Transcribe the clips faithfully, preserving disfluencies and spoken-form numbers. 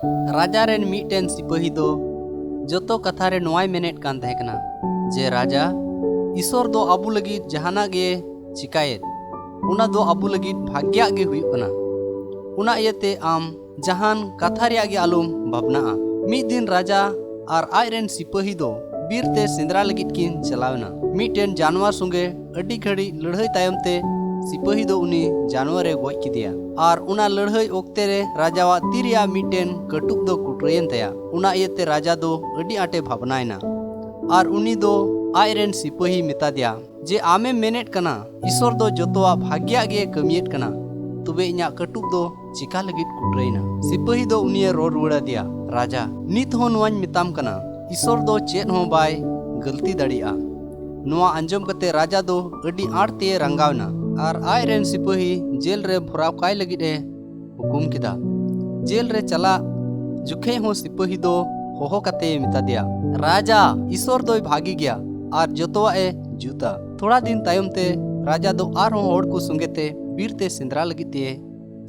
ᱨᱟᱡᱟ ᱨᱮᱱ ᱢᱤᱫᱴᱮᱱ ᱥᱤᱯᱟᱹᱦᱤ ᱫᱚ ᱡᱚᱛᱚ ᱠᱟᱛᱷᱟ ᱨᱮ ᱱᱚᱣᱟᱭ ᱢᱮᱱᱮᱫ ᱠᱟᱱ ᱛᱟᱦᱮᱸ ᱠᱟᱱᱟ ᱡᱮ, "ᱨᱟᱡᱟ, ᱤᱥᱚᱨ ᱫᱚ ᱟᱵᱚ ᱞᱟᱹᱜᱤᱫ ᱡᱟᱦᱟᱱᱟᱜ ᱜᱮ ᱪᱤᱠᱟᱭᱮᱫ, ᱚᱱᱟ ᱫᱚ ᱟᱵᱚ ᱞᱟᱹᱜᱤᱫ ᱵᱷᱟᱜᱽᱭᱟᱜ ᱜᱮ ᱦᱩᱭᱩᱜ ᱠᱟᱱᱟ᱾ ᱚᱱᱟ ᱤᱭᱟᱹᱛᱮ ᱟᱢ ᱡᱟᱦᱟᱱ ᱠᱟᱛᱷᱟ ᱨᱮᱭᱟᱜ ᱜᱮ ᱟᱞᱚᱢ ᱵᱷᱟᱵᱽᱱᱟᱜᱼᱟ᱾" ᱢᱤᱫ ᱫᱤᱱ ᱨᱟᱡᱟ ᱟᱨ ᱟᱡ ᱨᱮᱱ ᱥᱤᱯᱟᱹᱦᱤ ᱫᱚ ᱵᱤᱨ ᱛᱮ ᱥᱮᱸᱫᱽᱨᱟ ᱞᱟᱹᱜᱤᱫ ᱠᱤᱱ ᱪᱟᱞᱟᱣ ᱮᱱᱟ᱾ ᱢᱤᱫᱴᱮᱱ ᱡᱟᱱᱣᱟᱨ ᱥᱚᱸᱜᱮ ᱟᱹᱰᱤ ᱜᱷᱟᱹᱲᱤᱡ ᱞᱟᱹᱲᱦᱟᱹᱭ ᱛᱟᱭᱚᱢ ᱛᱮ ᱥᱤᱯᱟᱹᱦᱤ ᱫᱚ ᱩᱱᱤ ᱡᱟᱱᱣᱟᱨ ᱮ ᱜᱚᱡ ᱠᱮᱫᱮᱭᱟ᱾ ᱟᱨ ᱚᱱᱟ ᱞᱟᱹᱲᱦᱟᱹᱭ ᱚᱠᱛᱮ ᱨᱮ ᱨᱟᱡᱟᱣᱟᱜ ᱛᱤ ᱨᱮᱭᱟᱜ ᱢᱤᱫᱴᱮᱱ ᱠᱟᱹᱴᱩᱵ ᱫᱚ ᱠᱩᱴᱨᱟᱹᱭᱮᱱ ᱛᱟᱭᱟ᱾ ᱚᱱᱟ ᱤᱭᱟᱹᱛᱮ ᱨᱟᱡᱟ ᱫᱚ ᱟᱹᱰᱤ ᱟᱸᱴᱮ ᱵᱷᱟᱵᱽᱱᱟᱭᱮᱱᱟ᱾ ᱟᱨ ᱩᱱᱤ ᱫᱚ ᱟᱡ ᱨᱮᱱ ᱥᱤᱯᱟᱹᱦᱤ ᱢᱮᱛᱟ ᱫᱮᱭᱟ ᱡᱮ, "ᱟᱢᱮᱢ ᱢᱮᱱᱮᱫ ᱠᱟᱱᱟ ᱤᱥᱚᱨ ᱫᱚ ᱡᱚᱛᱚᱣᱟᱜ ᱵᱷᱟᱜᱽᱭᱟᱜ ᱜᱮ ᱠᱟᱹᱢᱤᱭᱮᱫ ᱠᱟᱱᱟ, ᱛᱚᱵᱮ ᱤᱧᱟᱜ ᱠᱟᱹᱴᱩᱵ ᱫᱚ ᱪᱤᱠᱟ ᱞᱟᱹᱜᱤᱫ ᱠᱩᱴᱨᱟᱹᱭᱮᱱᱟ?" ᱥᱤᱯᱟᱹᱦᱤ ᱫᱚ ᱩᱱᱤᱭᱮ ᱨᱚᱲ ᱨᱩᱣᱟᱹᱲ ᱟᱫᱮᱭᱟ, "ᱨᱟᱡᱟ, ᱱᱤᱛ ᱦᱚᱸ ᱱᱚᱣᱟᱧ ᱢᱮᱛᱟᱢ ᱠᱟᱱᱟ, ᱤᱥᱚᱨ ᱫᱚ ᱪᱮᱫ ᱦᱚᱸ ᱵᱟᱭ ᱜᱟᱹᱞᱛᱤ ᱫᱟᱲᱮᱭᱟᱜᱼᱟ᱾" ᱱᱚᱣᱟ ᱟᱸᱡᱚᱢ ᱠᱟᱛᱮ ᱨᱟᱡᱟ ᱫᱚ ᱟᱹᱰᱤ ᱟᱸᱴ ᱛᱮᱭ ᱨᱟᱸᱜᱟᱣ ᱮᱱᱟ ᱟᱨ ᱟᱡ ᱨᱮᱱ ᱥᱤᱯᱟᱹᱦᱤ ᱡᱮᱞ ᱨᱮ ᱵᱷᱚᱨᱟᱣ ᱠᱟᱭ ᱞᱟᱹᱜᱤᱫ ᱮ ᱦᱩᱠᱩᱢ ᱠᱮᱫᱟ᱾ ᱡᱮᱞ ᱨᱮ ᱪᱟᱞᱟᱜ ᱡᱚᱠᱷᱮᱡ ᱦᱚᱸ ᱥᱤᱯᱟᱹᱦᱤ ᱫᱚ ᱦᱚᱦᱚ ᱠᱟᱛᱮ ᱢᱮᱛᱟ ᱫᱮᱭᱟ, "ᱨᱟᱡᱟ, ᱤᱥᱚᱨ ᱫᱚᱭ ᱵᱷᱟᱹᱜᱤ ᱜᱮᱭᱟ ᱟᱨ ᱡᱚᱛᱚᱣᱟᱜ ᱮ ᱡᱩᱛᱟ᱾" ᱛᱷᱚᱲᱟ ᱫᱤᱱ ᱛᱟᱭᱚᱢ ᱛᱮ ᱨᱟᱡᱟ ᱫᱚ ᱟᱨᱦᱚᱸ ᱦᱚᱲ ᱠᱚ ᱥᱚᱸᱜᱮ ᱛᱮ ᱵᱤᱨ ᱛᱮ ᱥᱮᱸᱫᱽᱨᱟ ᱞᱟᱹᱜᱤᱫ ᱛᱮ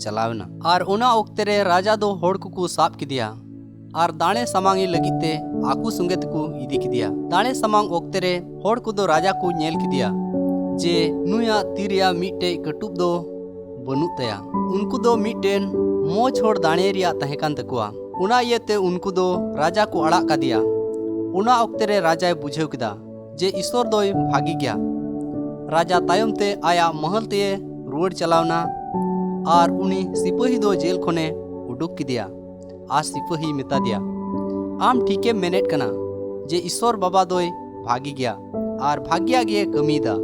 ᱪᱟᱞᱟᱣ ᱮᱱᱟ᱾ ᱟᱨ ᱚᱱᱟ ᱚᱠᱛᱮ ᱨᱮ ᱨᱟᱡᱟ ᱫᱚ ᱦᱚᱲ ᱠᱚᱠᱚ ᱥᱟᱵ ᱠᱮᱫᱮᱭᱟ ᱟᱨ ᱫᱟᱲᱮ ᱥᱟᱢᱟᱝ ᱮ ᱞᱟᱹᱜᱤᱫ ᱛᱮ ᱟᱠᱚ ᱥᱚᱸᱜᱮ ᱛᱮᱠᱚ ᱤᱫᱤ ᱠᱮᱫᱮᱭᱟ᱾ ᱫᱟᱲᱮ ᱥᱟᱢᱟᱝ ᱚᱠᱛᱮ ᱨᱮ ᱦᱚᱲ ᱠᱚᱫᱚ ᱨᱟᱡᱟ ᱠᱚ ᱧᱮᱞ ᱠᱮᱫᱮᱭᱟ ᱡᱮ ᱱᱩᱭᱟᱜ ᱛᱤ ᱨᱮᱭᱟᱜ ᱢᱤᱫᱴᱮᱡ ᱠᱟᱹᱴᱩᱵ ᱫᱚ ᱵᱟᱹᱱᱩᱜ ᱛᱟᱭᱟ᱾ ᱩᱱᱠᱩ ᱫᱚ ᱢᱤᱫᱴᱮᱱ ᱢᱚᱡᱽ ᱦᱚᱲ ᱫᱟᱲᱮ ᱨᱮᱭᱟᱜ ᱛᱟᱦᱮᱸ ᱠᱟᱱ ᱛᱟᱠᱚᱣᱟ᱾ ᱚᱱᱟ ᱤᱭᱟᱹᱛᱮ ᱩᱱᱠᱩ ᱫᱚ ᱨᱟᱡᱟ ᱠᱚ ᱟᱲᱟᱜ ᱠᱟᱫᱮᱭᱟ᱾ ᱚᱱᱟ ᱚᱠᱛᱮ ᱨᱮ ᱨᱟᱡᱟᱭ ᱵᱩᱡᱷᱟᱹᱣ ᱠᱮᱫᱟ ᱡᱮ ᱤᱥᱚᱨ ᱫᱚᱭ ᱵᱷᱟᱹᱜᱤ ᱜᱮᱭᱟ᱾ ᱨᱟᱡᱟ ᱛᱟᱭᱚᱢ ᱛᱮ ᱟᱭᱟᱜ ᱢᱚᱦᱚᱞ ᱛᱮ ᱨᱩᱣᱟᱹᱲ ᱪᱟᱞᱟᱣ ᱮᱱᱟ ᱟᱨ ᱩᱱᱤ ᱥᱤᱯᱟᱹᱦᱤ ᱫᱚ ᱡᱮᱞ ᱠᱷᱚᱱᱮ ᱩᱰᱩᱠ ᱠᱮᱫᱮᱭᱟ᱾ ᱟᱨ ᱥᱤᱯᱟᱹᱦᱤᱭ ᱢᱮᱛᱟ ᱫᱮᱭᱟ, "ᱟᱢ ᱴᱷᱤᱠᱮᱢ ᱢᱮᱱᱮᱫ ᱠᱟᱱᱟ ᱡᱮ ᱤᱥᱚᱨ ᱵᱟᱵᱟ ᱫᱚᱭ ᱵᱷᱟᱹᱜᱤ ᱜᱮᱭᱟ ᱟᱨ ᱵᱷᱟᱹᱜᱤᱭᱟᱜ ᱜᱮᱭ ᱠᱟᱹᱢᱤᱭᱮᱫᱟ᱾"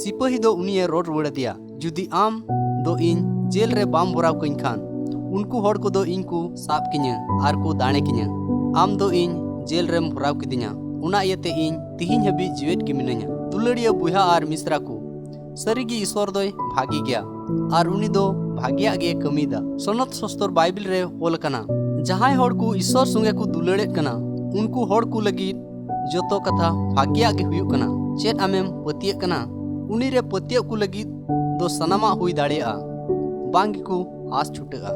ᱥᱤᱯᱟᱹᱦᱤ ᱫᱚ ᱩᱱᱤᱭᱮ ᱨᱚᱲ ᱨᱩᱣᱟᱹᱲ ᱟᱫᱮᱭᱟ, "ᱡᱩᱫᱤ ᱟᱢ ᱫᱚ ᱤᱧ ᱡᱮᱞ ᱨᱮ ᱵᱟᱢ ᱵᱷᱚᱨᱟᱣ ᱠᱟᱹᱧ ᱠᱷᱟᱱ, ᱩᱱᱠᱩ ᱦᱚᱲ ᱠᱚᱫᱚ ᱤᱧ ᱠᱚ ᱥᱟᱵ ᱠᱤᱧᱟᱹ ᱟᱨ ᱠᱚ ᱫᱟᱲᱮ ᱠᱤᱧᱟᱹ᱾ ᱟᱢ ᱫᱚ ᱤᱧ ᱡᱮᱞ ᱨᱮᱢ ᱵᱷᱚᱨᱟᱣ ᱠᱤᱫᱤᱧᱟ, ᱚᱱᱟ ᱤᱭᱟᱹᱛᱮ ᱤᱧ ᱛᱤᱦᱤᱧ ᱦᱟᱹᱵᱤᱡ ᱡᱤᱣᱮᱫ ᱜᱮ ᱢᱤᱱᱟᱹᱧᱟ᱾" ᱫᱩᱞᱟᱹᱲᱤᱭᱟᱹ ᱵᱚᱭᱦᱟ ᱟᱨ ᱢᱤᱥᱨᱟ ᱠᱚ, ᱥᱟᱹᱨᱤᱜᱮ ᱤᱥᱚᱨ ᱫᱚᱭ ᱵᱷᱟᱜᱮ ᱜᱮᱭᱟ ᱟᱨ ᱩᱱᱤ ᱫᱚ ᱵᱷᱟᱜᱮᱭᱟᱜ ᱜᱮ ᱠᱟᱹᱢᱤᱭᱮᱫᱟ᱾ ᱥᱚᱱᱚᱛ ᱥᱚᱥᱛᱚᱨ ᱵᱟᱭᱵᱤᱞ ᱨᱮ ᱚᱞ ᱟᱠᱟᱱᱟ, ᱡᱟᱦᱟᱸᱭ ᱦᱚᱲ ᱠᱚ ᱤᱥᱚᱨ ᱥᱚᱸᱜᱮ ᱠᱚ ᱫᱩᱞᱟᱹᱲᱮᱫ ᱠᱟᱱᱟ, ᱩᱱᱠᱩ ᱦᱚᱲ ᱠᱚ ᱞᱟᱹᱜᱤᱫ ᱡᱚᱛᱚ ᱠᱟᱛᱷᱟ ᱵᱷᱟᱜᱮᱭᱟᱜ ᱜᱮ ᱦᱩᱭᱩᱜ ᱠᱟᱱᱟ᱾ ᱪᱮᱫ ᱟᱢᱮᱢ ᱯᱟᱹᱛᱭᱟᱹᱜ ᱠᱟᱱᱟ? ᱩᱱᱤ ᱨᱮ ᱯᱟᱹᱛᱭᱟᱹᱜ ᱠᱚ ᱞᱟᱹᱜᱤᱫ ᱫᱚ ᱥᱟᱱᱟᱢᱟᱜ ᱦᱩᱭ ᱫᱟᱲᱮᱭᱟᱜᱼᱟ, ᱵᱟᱝ ᱜᱮᱠᱚ ᱟᱸᱥ ᱪᱷᱩᱴᱟᱹᱜᱼᱟ᱾